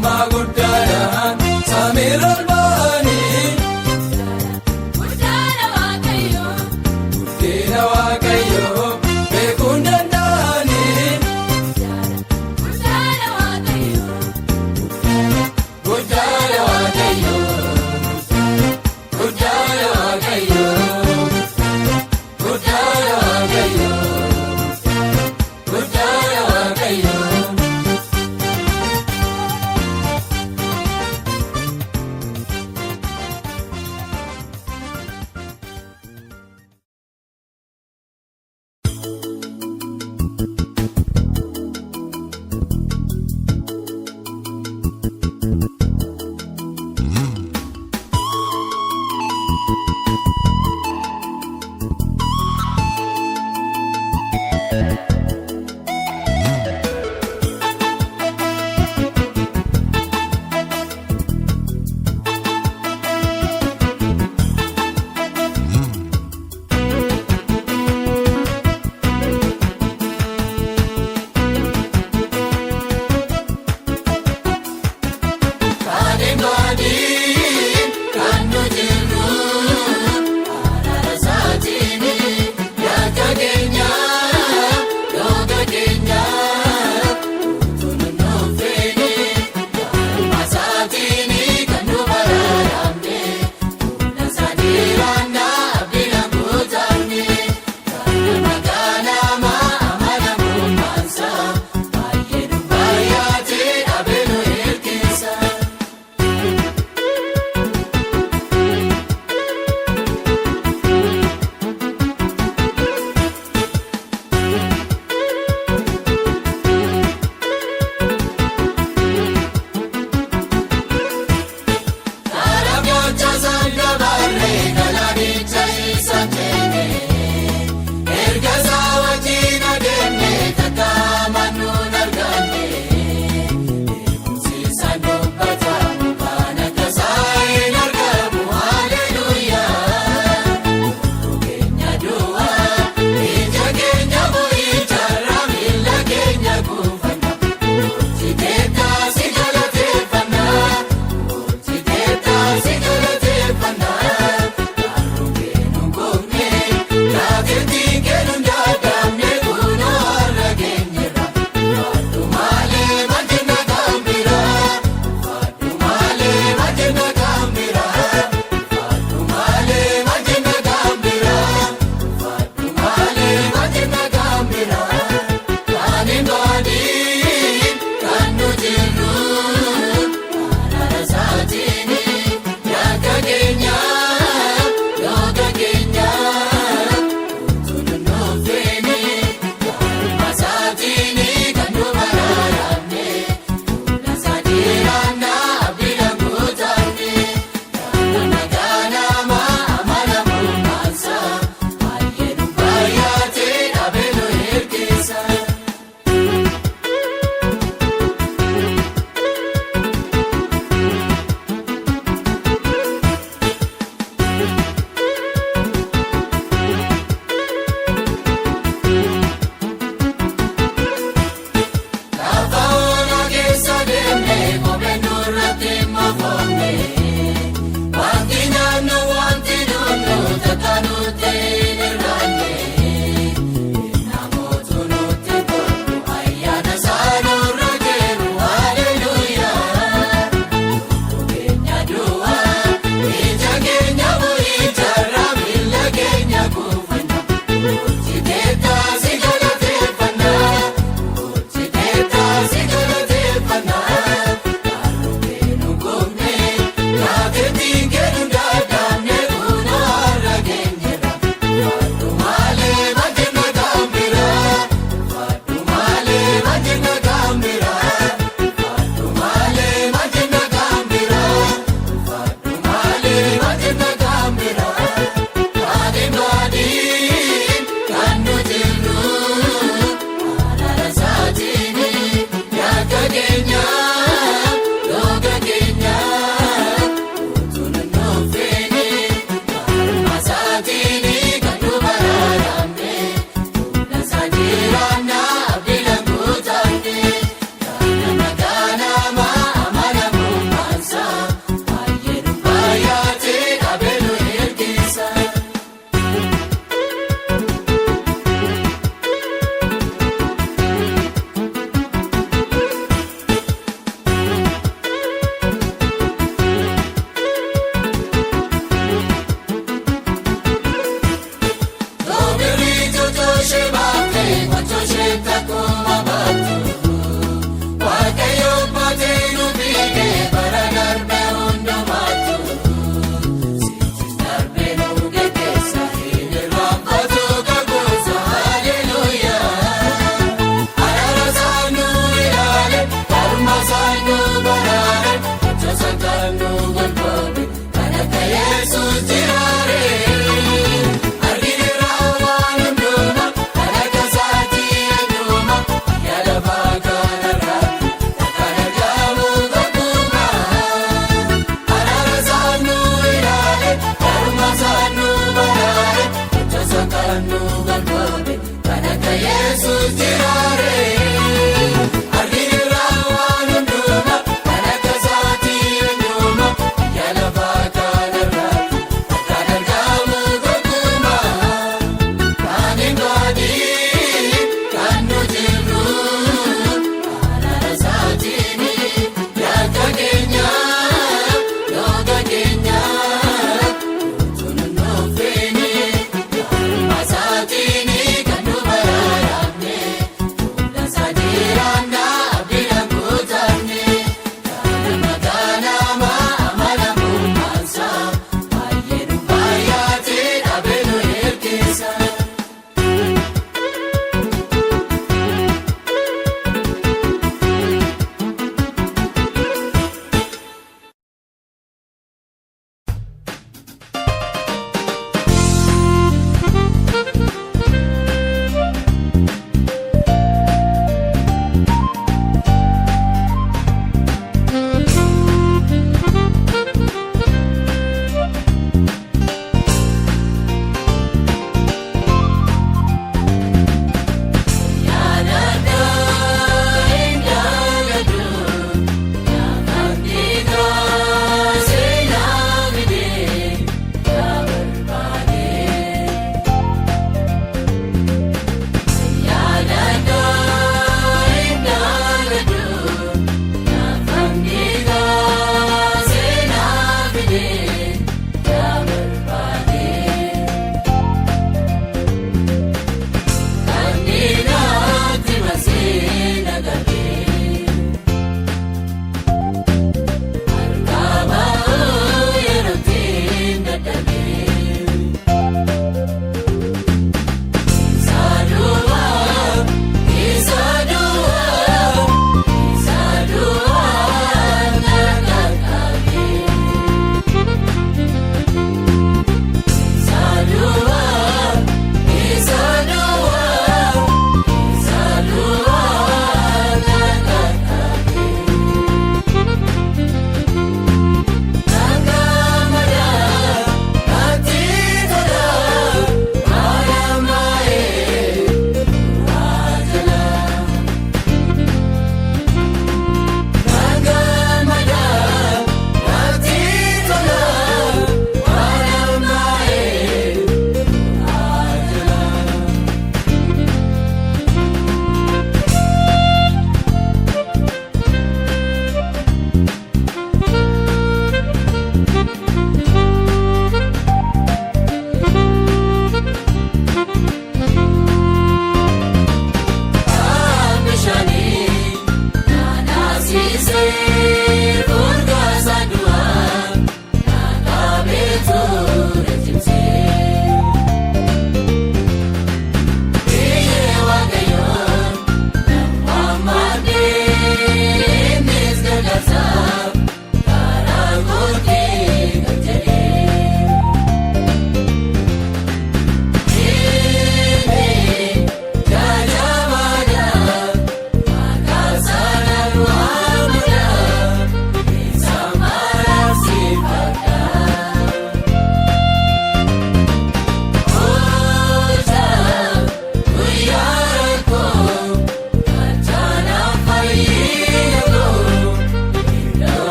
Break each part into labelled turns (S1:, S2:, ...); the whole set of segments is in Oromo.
S1: Ogummaa guddaadhaan samiirra ol ba'anii.
S2: Guddaadha Waaqayyo.
S1: Guddina Waaqayyoo beekuu hin danda'anii.
S2: Guddaadha Waaqayyo.
S1: Guddaadha Waaqayyo. Guddaadha Waaqayyo. Guddaadha Waaqayyo. Guddaadha Waaqayyo.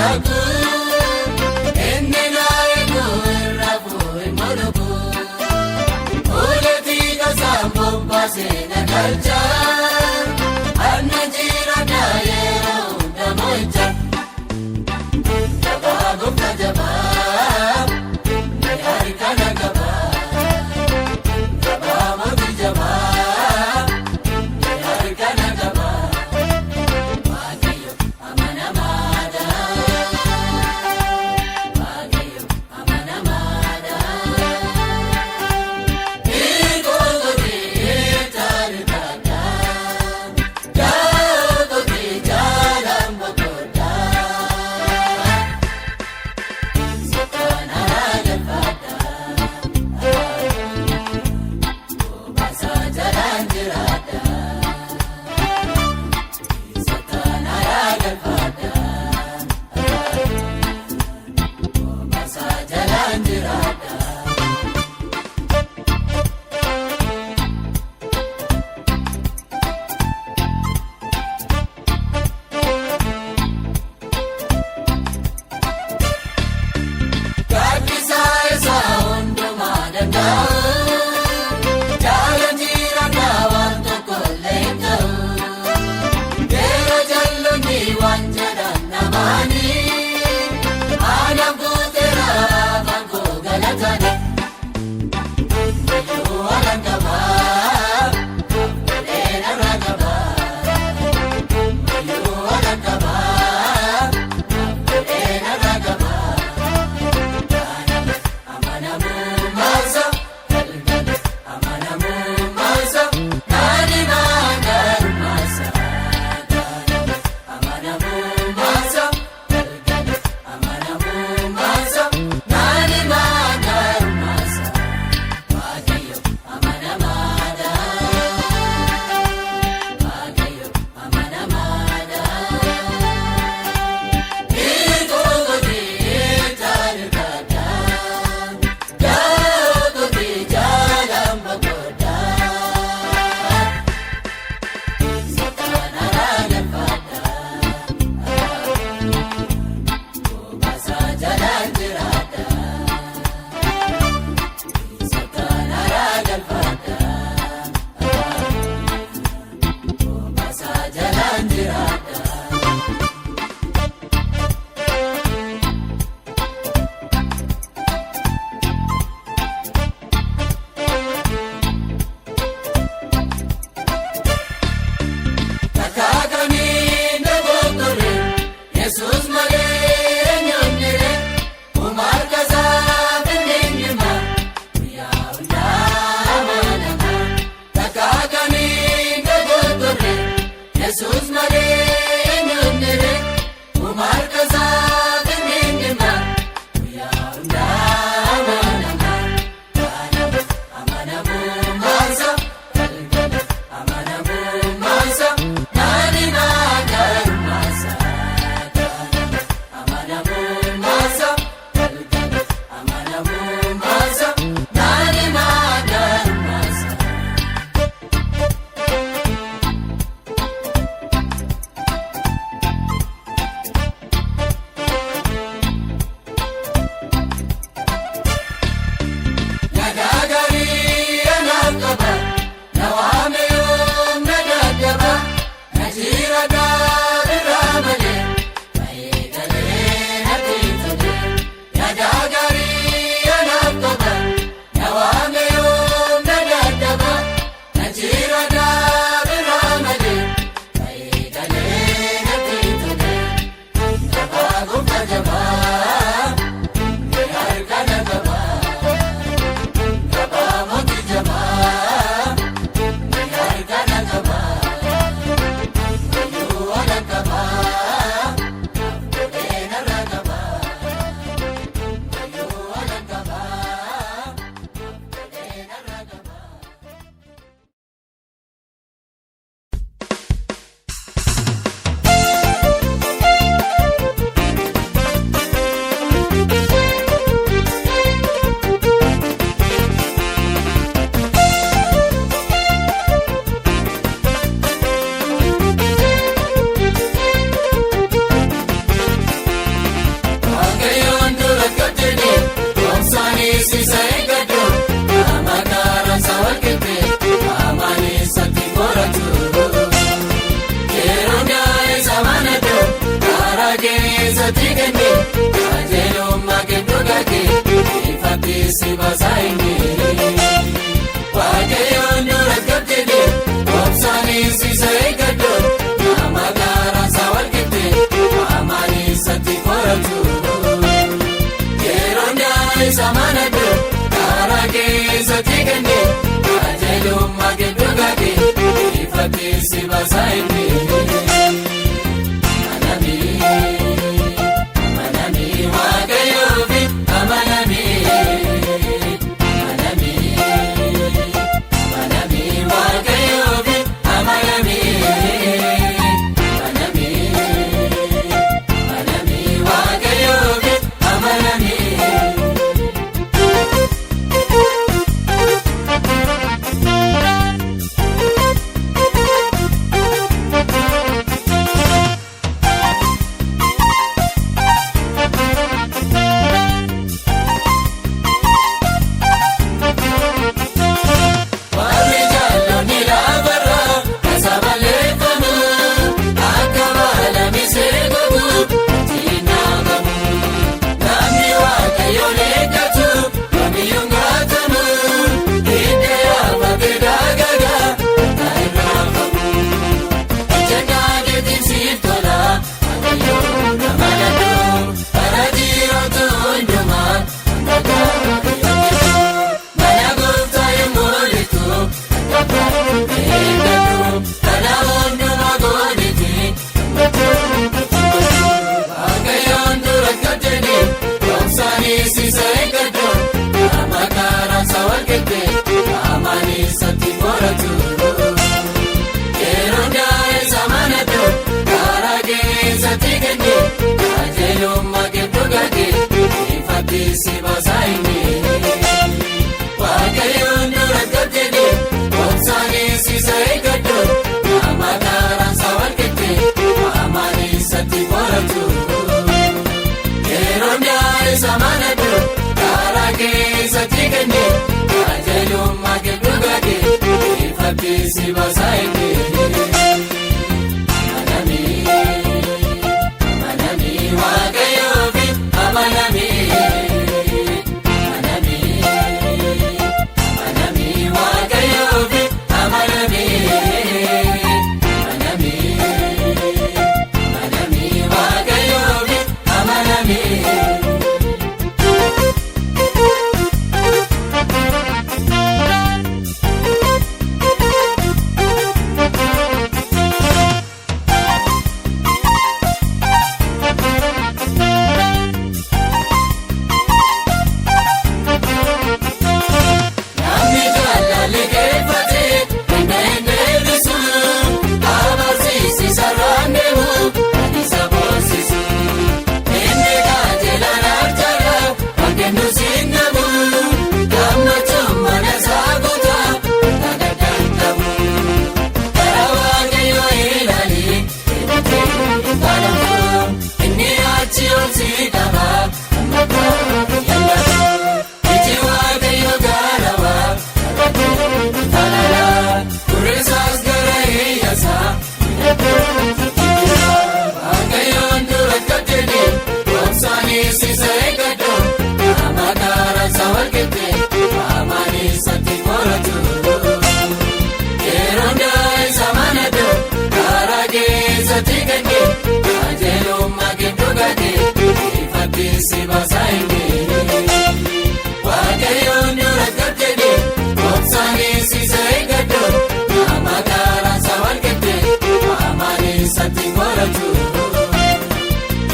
S1: Daakuu inni na eegu irra fuudhee moluku. Uletii kasaan bobbaasee na galcha. Anna jira na yeroo hunda mo'icha. Jabaa gooftaa jabaa, ni harka na qabaa. Jabaa mootii jabaa, ni harka na qabaa. Waaqayyo amanamaadha. Waaqayyo amanamaadha. Hiikoo godhee taarikaadha. Jaa'oo godhee jaalaan boqodha. Sotaan araareffadha. Obaasaa jalaan jiraadha. Sotaan araareffadha. Obaasaa jalaan jiraadha. Gaaddisaa isaa hundumaa danda'u. Jaala jiraannaa waan tokko illee hin ta'u. Yeroo jalloonni waan jedhan namaani. Aanaan guuteera afaan koo galatani. Iyyuu alaan qabaa, godhee narraa qabaa. Iyyuu alaan qabaa, godhee narraa qabaa. Amanamummaasa, galgala amanamummaasa, naani maangarummaasa. Amanamummaasa, galgala amanamummaasa, naani maangarummaasa. Waaqayyo amanamaadha. Waaqayyo amanamaadha. Hiikoo godhee taarikaadha. Jaa'oo godhee jaalaan boqodha. Sotaan araareffadha. Obaasaa jalaan jiraadha. Sotaan araareffadha. Obaasaa jalaan jiraadha. Takkaakanii dogoggore Yesuus malee eenyuun jire Umaar kasaa finfinnima guyyaa hundaa amanama. Takkaakanii dogoggore Yesuus malee eenyuun jire Umaar kasaa finfinnima guyyaa hundaa amanama. Amanamummaasa galgala amanamummaasa naani maangarummaasa. Amanamummaasa galgala amanamummaasa naani maangarummaasa. qoratu. Yeroo ndaa'isa mana dura karaa keessatti kenne qajeelummaa gidduu gadi ifatti si baasaa inni. Amanamii amanamii waaqayyoofi amanamii amanamii amanamii waaqayyoofi amanamii amanamii amanamii waaqayyoofi amanamii. Warri jaalonni lafarra tasaa leeffamu akka baala misee gogu ittiin dhaagamu. Namni waaqayyoon eeggatu yoomiyyuu gaatamu hidda yaafatee daagagaa akka irraafamu. Ejjennaa keetiin siif tola waaqayyoon amanadhu bara jiraatu hundumaa hanga gaarii hojjetu. Mana gooftaa yommuu litu akka eeggatu kana hundumaa gooniti waaqayyoon dura qabdani dhoksaanis isa eeggadhu qaama karaan isaa walqixxe qaamaanis itti qoratu. Yeroo daa'isa mana dura karaa keessatti kenne qajeelummaa gidduu gadi ifatti si baasaa inni. Waaqayyoon dura qabdani dhoksaanis isa eeggadhu qaama karaan isaa walqixxe qaamaanis itti qoratu. Yeroo daa'isa mana dura karaa keessatti kenne qajeelummaa gidduu gadi ifatti si baasaa inni. Amanamii amanamii waaqayyoofi amanamii amanamii amanamii waaqayyoofi amanamii amanamii amanamii waaqayyoofi amanamii. Namni jaalala geeffate danda'e deebisu abarsiisi sararaan deemu kan isa boonsisu. Inni qajeelaan arjara wageennu siinnamu gammachuun mana isaa guutaa kan danda'amu. Gara waaqayyoo ilaali eebbitee kadhatu inni achi ol si qaba yallatu. Iji waaqayyo gaarawa talala gurrisaas gara hiyyasaa waaqayyoon dura qabdani dhoksaanis isa eeggadhu qaama karaan isaa walqixxe qaamaanis itti qoratu. Yeroo daa'isa mana dura karaa keessatti kenne qajeelummaa gidduu gadi ifatti si baasaa inni. Waaqayyoon dura qabdani dhoksaanis isa eeggadhu qaama karaan isaa walqixxe qaamaanis itti qoratu.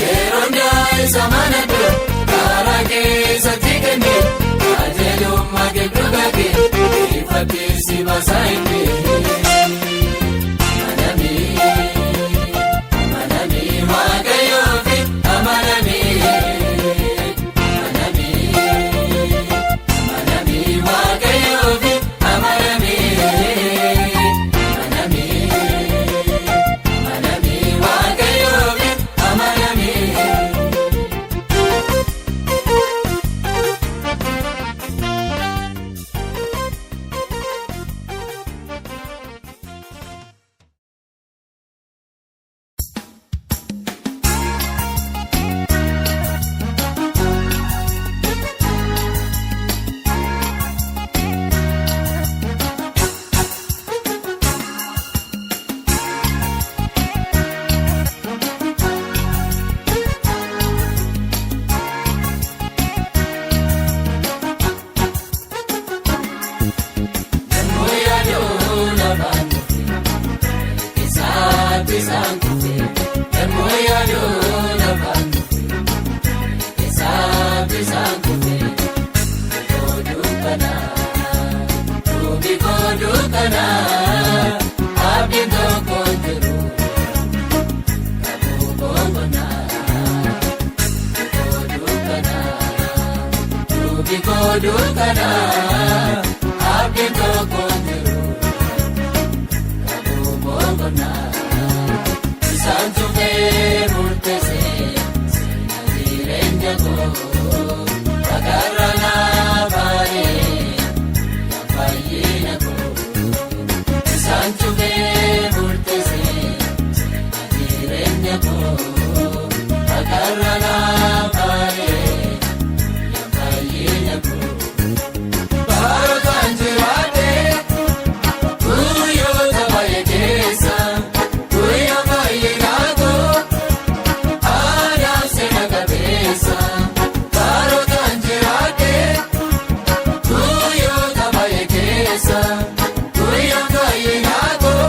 S1: Yeroo daa'isa mana dura karaa keessatti kenne qajeelummaa gidduu gadi ifatti si baasaa inni. Amanamii amanamii waaqayyoofi amanamii amanamii amanamii waaqayyoofi amanamii amanamii amanamii waaqayyoofi amanamii. Oduu kana abdiin tokko jiru qabu boqonnaa. Isaan cufee murteessee seena jireenya koo Bakarra naa baay'ee yaa fayyina koo. Isaan cufee murteessee seena jireenya koo Bakarra naa baay'ee yaa fayyina koo. Baroota jiraatee guyyoota baay'ee keessa guyyaa baay'ee naatoo aadaa seera qabeessa. Baroota jiraatee guyyoota baay'ee keessa guyyaa baay'ee naatoo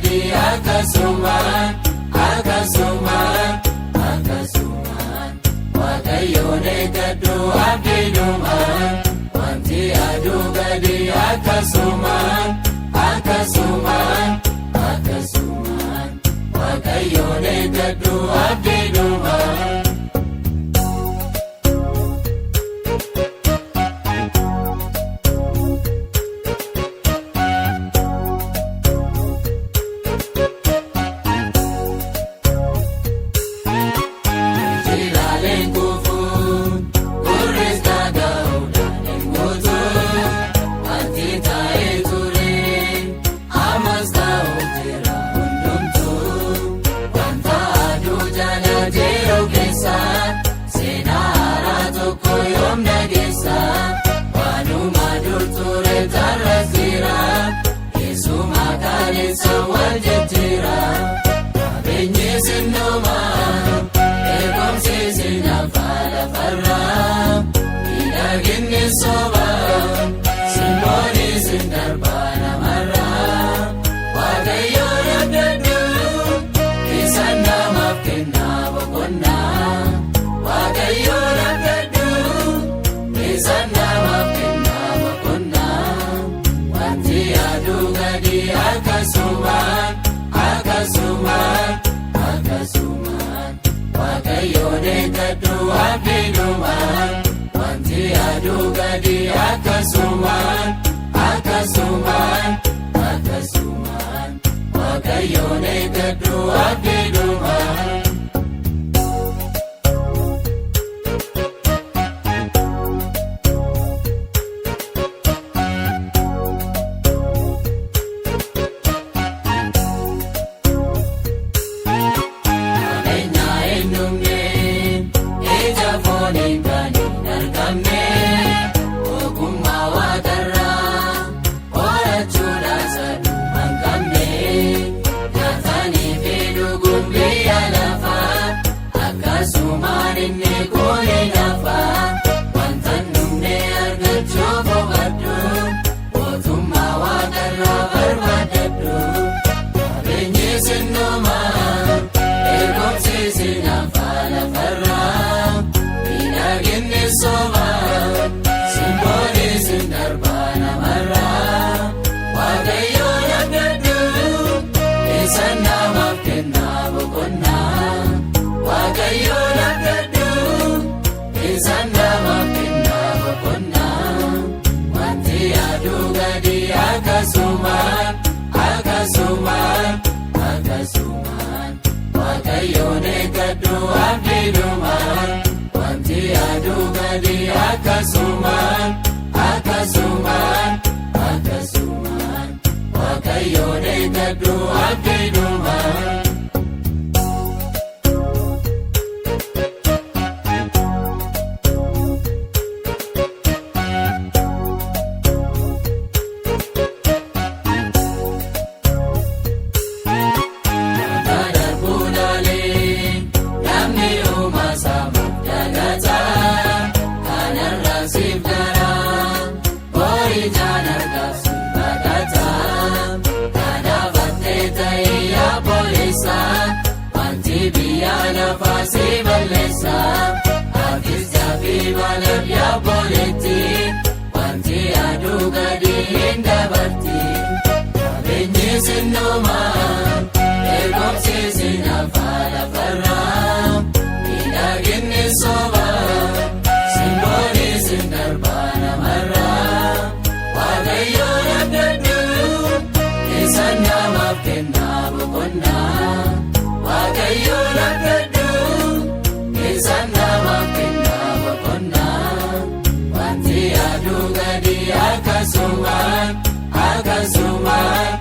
S1: gadi akkasumaan akkasumaan akkasumaan Waaqayyoon eeggadhu abdiidhumaan wanti aduu gadi akkasumaan akkasumaan akkasumaan Waaqayyoon eeggadhu abdiidhumaan. Jiraaleen kufuun gurris dhaga'uudhaan hin guutu wanti taa'ee ture ammas ta'uuf jira hundumtuu wanta aduu jala jiru keessa seenaa haaraa tokko yoom dhageessa waanuma dur ture tarras jira keessumaa kaleessa wal jijjiira qabeenyi sinnuma. Beekumsi sinaafaa lafarraa miidhaginni soba simbooni sin darbaa namarraa Waaqayyoon abdadhu isa namaaf kennaa boqonnaa Waaqayyoon abdadhu isa namaaf kennaa boqonnaa wanti aduu gadi akkasumaan akkasumaan akkasumaan. Waaqayyoon eeggadhu abdiidhumaan wanti aduu gadi akkasumaan akkasumaan akkasumaan Waaqayyoon eeggadhu abdiidhumaan. Qabeenya hin dhumne ija fooniin kan hin argamne ogummaa waaqarraa horachuudhaan saduma hin qabne nyaatanii fi dhuguun biyya lafaa akkasumaan inni kun hin hafa wanta hin dhumne argachuuf hubadhu mootummaa waaqarraa barbaadadhu qabeenyi sinnuma. Beekumsi sinaafaa lafarraa miidhaginni soba simbooni sin darbaa namarraa Waaqayyoon abdadhu isa namaaf kennaa boqonnaa Waaqayyoon abdadhu isa namaaf kennaa boqonnaa wanti aduu gadi akkasumaan akkasumaan akkasumaan. Waaqayyoon eeggadhu abdiidhumaan wanti aduu gadi akkasumaan akkasumaan akkasumaan Waaqayyoon eeggadhu abdiidhumaan. Wanta darbuu laalee namni uumaa saamaaf dagataa kanarraa siif garaa horii jaan argaaf si baqataa kanaaf attee ta'ee yaa boleessa wanti biyya lafaa si balleessa atis jaafi maalaaf yaa boleetti wanti aduu gadi hin dabarti qabeenyi sinnuma. Beekumsi sinaafaa lafarraa miidhaginni soba simbooni sin darbaa namarraa Waaqayyoon abdadhu isa namaaf kennaa boqonnaa Waaqayyoon abdadhu isa namaaf kennaa boqonnaa wanti aduu gadi akkasumaan akkasumaan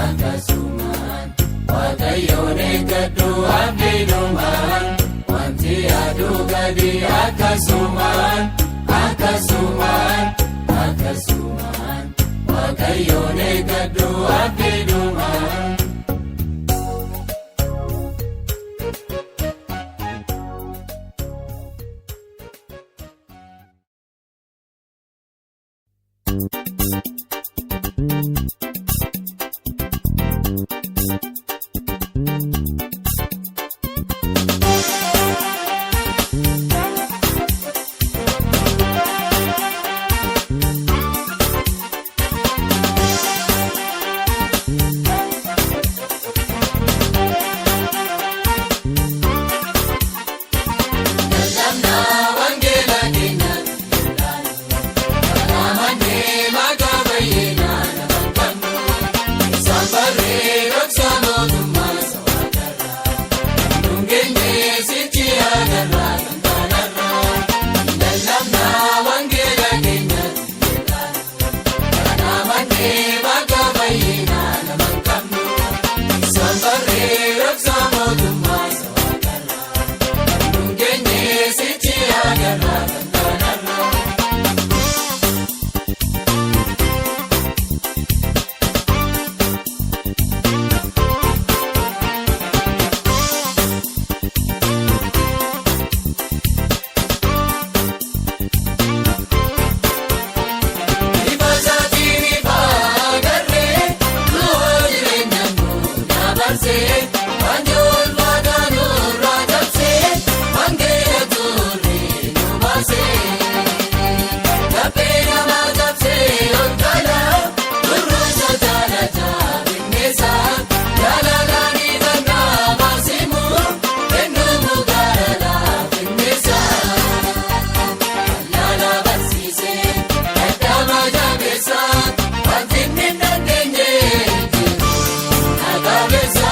S1: akkasumaan. Waaqayyoon eeggadhu abdiidhumaan wanti aduu gadi akkasumaan akkasumaan akkasumaan Waaqayyoon eeggadhu abdiidhumaan. Dabarsee waanjoo ulfaataa nurraa cabsee wangeela turre nu baasee. Laphee nama cabsee ol kala gurraacha jaalachaa bineensa jaalalaanii kan nama simu kennuumu gaara laafinneessa. Laala barsiisee dadhabaa jabeessa wanti inni dandeenye jiru nagabeessa.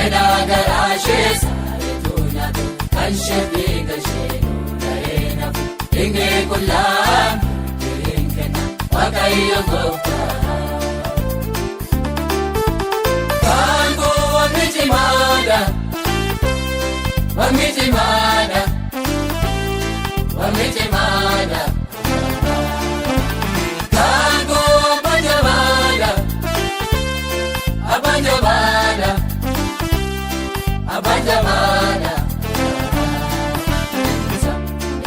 S1: Fedhaa garaa ishee saareetu nyaatu kan ishee dhiiga ishee lola'ee nafu. Dhiigni qullaan ittiin kenna Waaqayyo gooftaa. Kan koo wanni cimaadha, wanni cimaadha, wanni cimaadha. Kan koo abbaan jabaadha, abbaan jabaadha, abbaan jabaadha.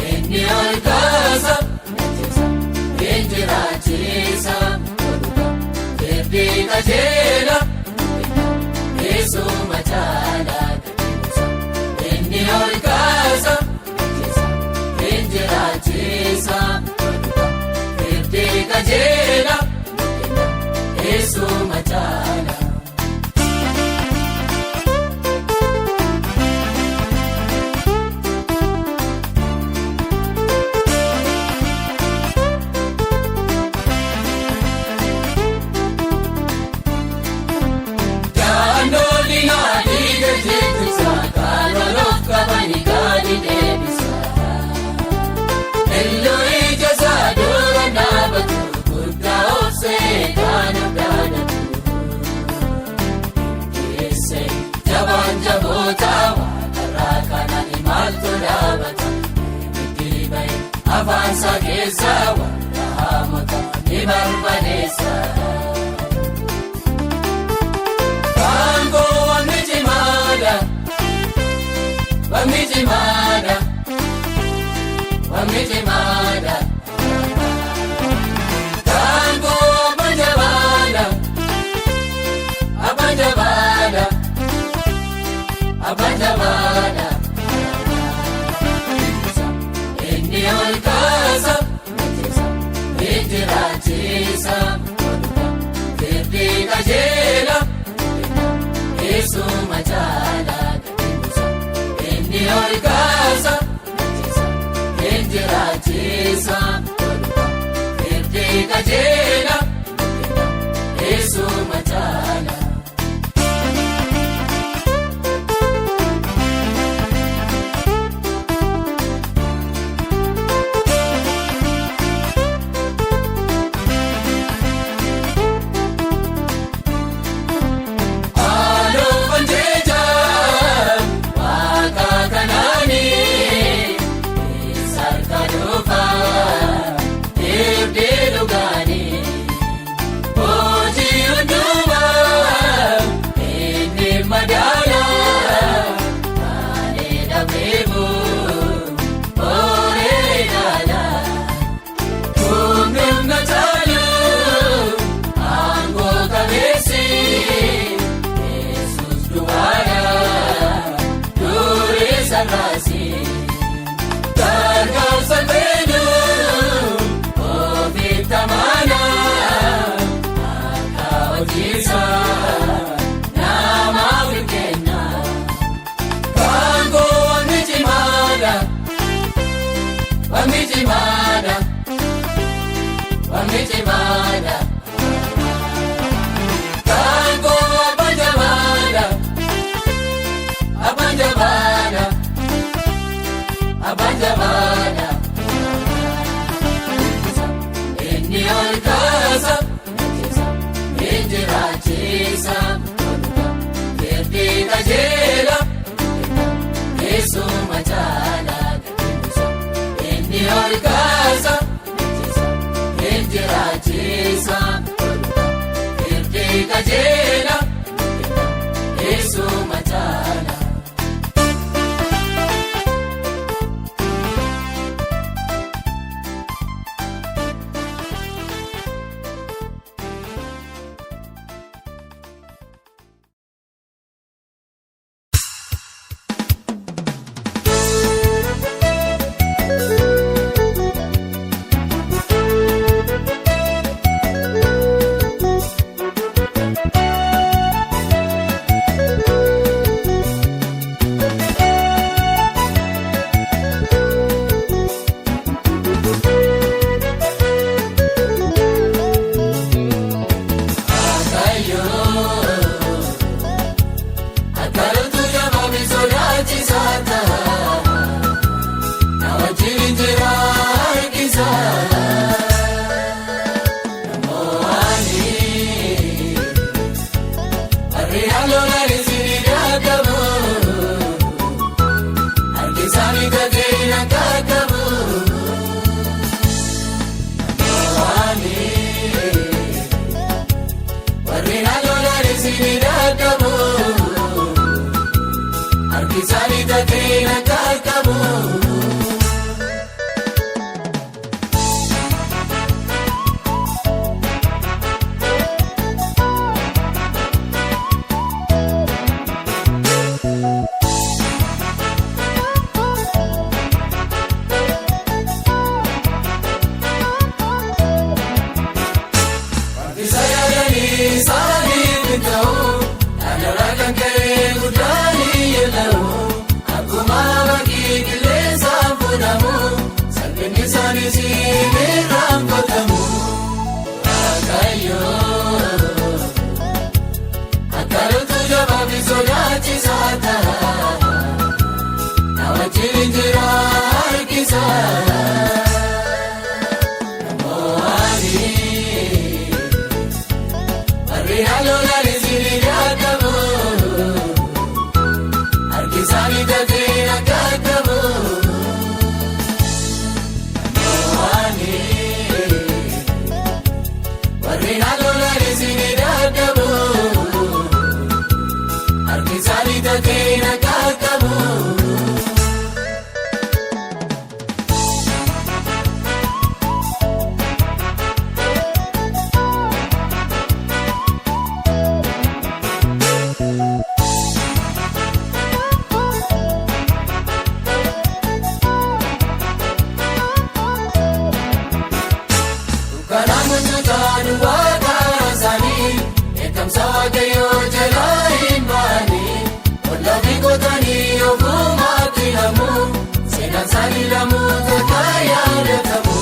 S1: Inni ol kaasa, hin jiraachisa, firdii qajeela, isuma caalaa gadhiisa. Inni ol kaasa, hin jiraachisa, firdii qajeela, isuma caalaa. Daandoonni naadii gajjeettisa kan olof qabanii gadi deebisa. Elloo ija isaa dura dhaabatu guddaa obsee kan abdaadatu. Keessee jabaan jaboota waaqarraa kanaan maaltu dhaabata. Ibiddi bahe afaan isaa keessaa warra haamota ni barbadeessa. Kan koo wanni cimaadha, wanni cimaadha, wanni cimaadha. Kan koo abbaan jabaadha, abbaan jabaadha, abbaan jabaadha. Inni ol kaasa, hin jiraachisa, firdii qajeela. Isuma caalaa gadhiisa. Inni ol kaasa, hin jiraachisa, firdii qajeela. Isuma caalaa. Haaloo banjeeja waaqa kanaanii sarka dhufa firdii dhugaanii hojii hundumaa inni madaala ani dhabeebu horee ilaala humna caalu aangoo qabeessi. Yesus duwwaadha durii sararaasi gargaarsa fedhu ofitti amana akka hojiisa namaaf hin kenna. Kan koo wanni cimaadha, wanni cimaadha, wanni cimaadha. Kan koo abbaan jabaadha, abbaan jabaadha, abbaan jabaadha. Inni ol kaasa, hin jiraachisa, firdii qajeela, isuma caalaa gadhiisa. Inni ol kaasa, hin jiraachisa, firdii qajeela, isuma caalaa. Warri lolaanis ni dadhabu. Harki isaanii tatee na qaqqabu. Warri lolaanis ni dadhabu. Harki isaanii tatee na qaqqabu. Isa yaadanii isaaniif hin ta'u, dhala kan ka'e guddaanii yeella'u. Akkuma bakkii qilleensaan fuudhamu, salphinni isaaniis hin irraanfatamu. Waaqayyoo akka loltuu jabaa fi sodaachisaa ta'a. Na wajjin jira harkisaa. Warri lolaanis ni dadhabu. Harki isaanii tatee na qaqqabu. Warri lolaanis ni dadhabu. Harki isaanii tatee na qaqqabu. Dukkanaan wantoota duwwaa karaa isaanii, eeggamsa Waaqayyoo jalaa hin baanii, ollaa fi qotanii ofumaatti lamu, seenaan isaanii lamuu takka yaadatamu.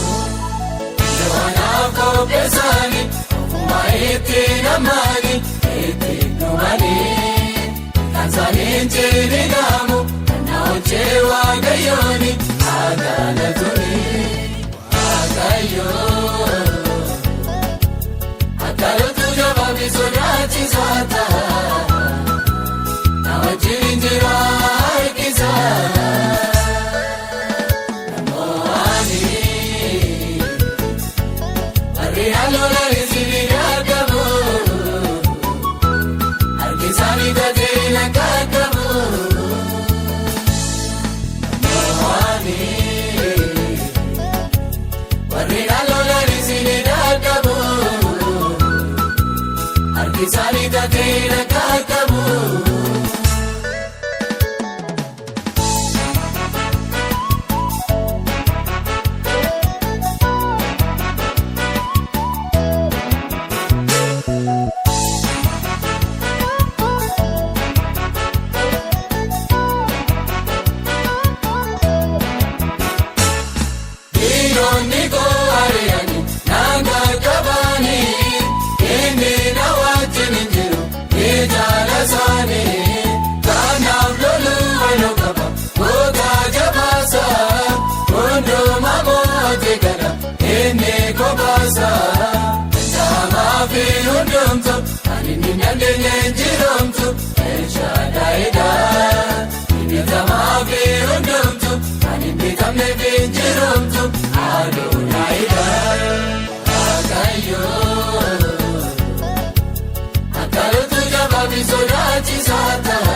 S1: Jawaanaaf qopheessanii, ofumaa itti namanii, itti dhumanii, kan isaanii hin ciniinamu, kan na hojjee Waaqayyooni, haa galatuni. Waaqayyoo akka loltuu jabaa fi sodaachisaa ta'a. Na wajjin jira harkisaa. Namoonni warri lolaanis ni dadhabu. Harki isaanii tatee na qaqqabu. Namoonni warri lolaanis ni dadhabu. Harki isaanii tatee na qaqqabu. Diinonni koo ari'anii naan qaqqabanii, inni na wajjin hin jiru ni isaanii. Kanaaf loluu waanoo qaba goota jabaasa, hundumaa mootii kana inni kobaasa. Danda'amaa fi hundumtu kan inni hin dandeenye hin jiroomtu Elshaadaayidha. Bitamaa fi hundumtu kan hin bitamneef hin jiroomtu Adonaayidha. Waaqayyoo akka loltuu jabaa fi sodaachisaa ta'a.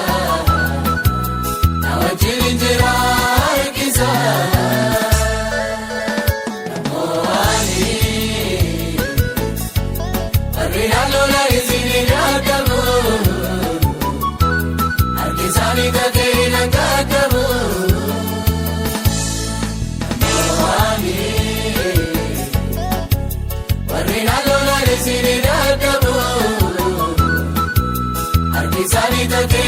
S1: Na wajjin jira harkisaa. Namoonni warri lolaanis ni dadhabu. Harki isaanii tatee na qaqqabu. Namoonni warri lolaanis ni dadhabu. Harki isaanii tatee.